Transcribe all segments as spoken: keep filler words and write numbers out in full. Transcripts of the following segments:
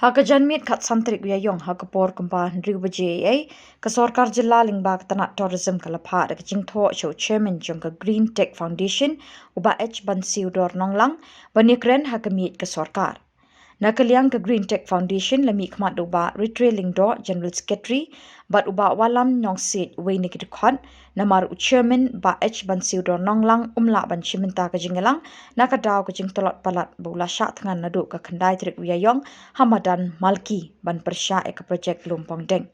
Ha ka janmiet khatsan tarik u Ïaïong ha ka por kumba hynriew baje eiei, ka sorkar jylla lyngba ka tnat tourism ka la phah da ka jingthoh sha u chairman jong ka Green Tech Foundation, u Bah H Bansiewdor Nonglang, ban ïakren ha ka miej ka sorkar. Na ka liang ka Green Tech Foundation la mihkhmat da u Bah Ritre Lyngdoh, General Secretary, bad u Bah Wallam Nongsiej, uwei na ki dkhot, namar u chairman Bah H Bansiewdor Nonglang um lah ban shim bynta ka jingïalang na ka daw ka jingtlot palat ba u la shah thngan naduh ka khyndai tarik u Ïaïong ha madan Malki ban pyrshah ïa ka projek Lum Pongdeng.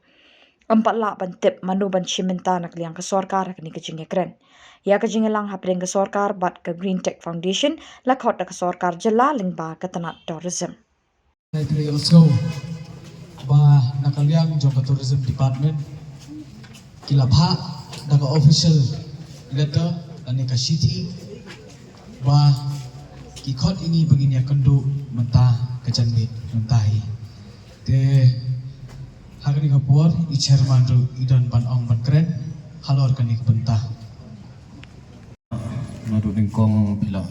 Ym pat lah ban tip mano ban shim bynta na ka liang ka sorkar ha kane ka jingïakren. Ïa ka jingïalang hapdeng ka sorkar bad ka Green Tech Foundation la khot da ka sorkar jylla lyngba ka tnat tourism. Let's go. Ba na ka liang jong ka tourism department ki la phah da ka official letter lane ka shithi ba ki khot ïa ngi ba ngin ïakynduh mynta ka janmiet mynta hi. Te ha kane ka por i chairman ruh i don ban ong ban kren halor kane ka bynta. Naduh nyngkong phi la,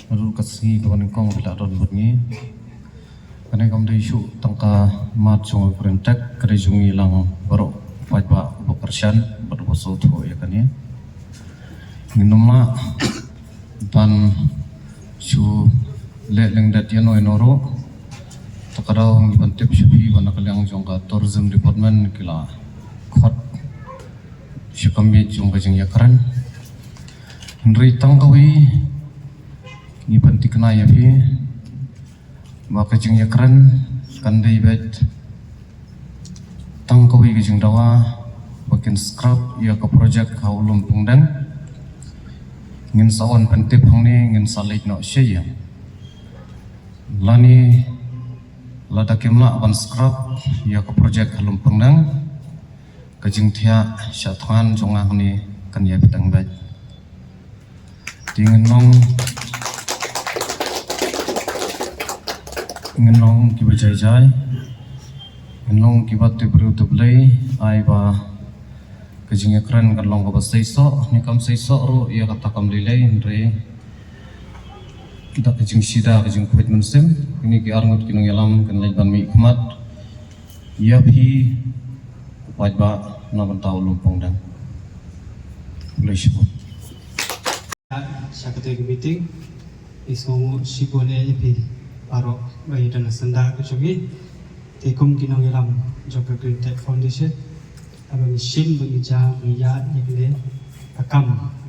naduh ka sngi kaba nyngkong phi la don bad ngi. Kane kam dei shuh tang ka mat jong ka Green Tech, ka dei jong ngi lang baroh, paidbah ba kyrshan bad ba sngewthuh ïa kane. Ngin ym lah ban shu leh lyndet ïano ïano ruh. Ta ka daw ngi ban tip sha phi ba na ka liang jong ka tourism department ki la khot sha ka miej jong ka jingïakren. Hynrei tang kawei ngi pynthikna ïa phi ba ka jingïakren kan dei beit tang kawei ka jingdawa ba kin scrap ïa ka projek ha u Lum Pongdeng. Ngin sa wan pyntip hangne, ngin sa leit noh sha ïing. Lane lada kim lah ban scrap ïa ka projek ha Lum Pongdeng, ka jingthiah shah thngan jong nga hangne kan ïai bteng beit. Te ngin long, ngin long kiba jai jai, ngin long kiba tip briew tip Blei, ai ba ka jingïakren kan long kaba seisoh, ne kam seisoh ruh ïa kata kam lei lei, hynrei da ka jingshida ka jingkhuid mynsiem, kine ki arngut ki nongïalam kin leit ban mihkhmat ïa phi u paidbah na bynta u Lum Pongdeng. Khublei shibun. Sha katei ka meeting, i sngewnguh shibun ïa phi baroh ba i don ha syndah ka jong i. Te kum ki nongïalam jong ka Green Tech Foundation, haba ngi shim ba ngi jam ngi ïaid ïa kane ka kam,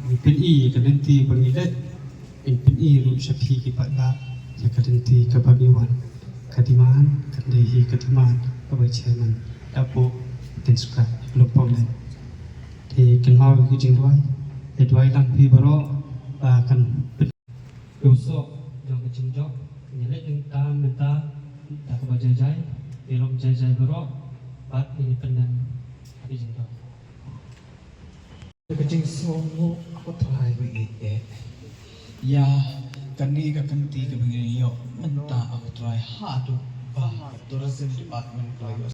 ngi pyni ïa ka lynti ba ngi leit, ngi pyni ruh sha phi ki paidbah ïa ka lynti kaba ngi wan. Ka demand kan dei hi ka demand kaba chairman da buh kin scrap Lum Pongdeng. Te kynmaw ïa ka jingduwai, te duwai lang phi baroh ba kan pyndonkam jong ka jingjop, ngi leit nangta mynta da kaba jai jai, ngi long jai jai baroh bad ngi pyndem ha ka jingduwai. Ka jingsngewnguh, ko Trai ba ngi eh. Ïa kane ka kynti kaba ngi ïoh mynta, ko Trai, haduh ba ka tourism department ka la ïoh.